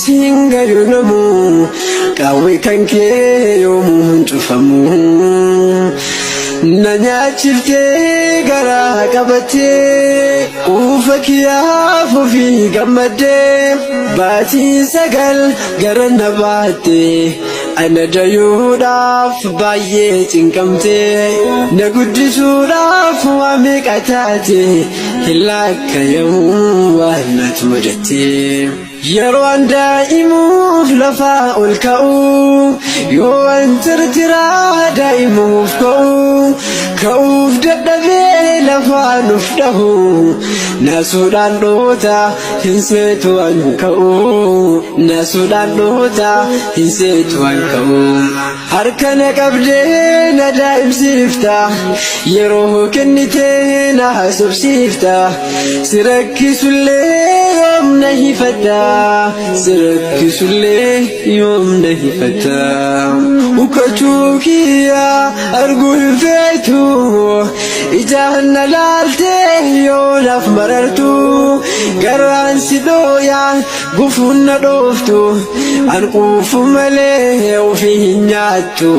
siin gayu namu qaawwi kan kee yoomuu hin cufamu. Na nyaachiftee garaa qabattee quufa kiyyaaf ofii gammaddee baatii 9 gara na baattee ana dayuudhaaf baay'ee cinqamtee na guddisuudhaaf waa meeqa taate hin laakkayamu waan natu mudattee. Yeroo an daa'imuuf lafaa ol ka'u, yoo an tirtiraa daa'imuuf ka'u, ka'uuf dadhabee lafaa nuf dhahu, naasuudhaan dhoota hin seetu an ka'u, naasuudhaan dhoota hin seetu an ka'u. Harka na qabdee na daa'imsiifta, yeroo kennitee na haasofsiifta, si rakkisullee yoom na hifatta, si rakkisullee yoom na hifatta. Hukkachuu kiyya arguu hin feetu, ijaan na laaltee yoo naaf marartu, garaan si dhooya Gufuun na dhooftu an quufu malee ofii hin nyaattu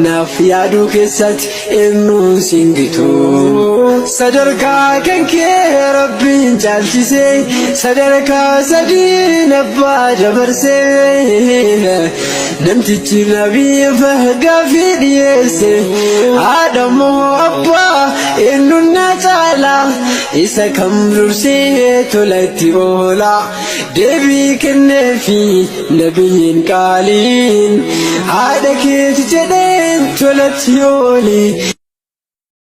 naaf yaaduu keessatti eenyuun siin gitu. Sadarkaa kan kee rabbiin caalchise sadarkaa sadiin abbaa dabarsee namtichi nabiif gaaffii dhiyeesse haadha moo abbaa eenyuun na caala isa kam dursee tola itti oola deebii kenneefi nabiyyiin qaaliin haadha keeti jedheen tolatti ooli.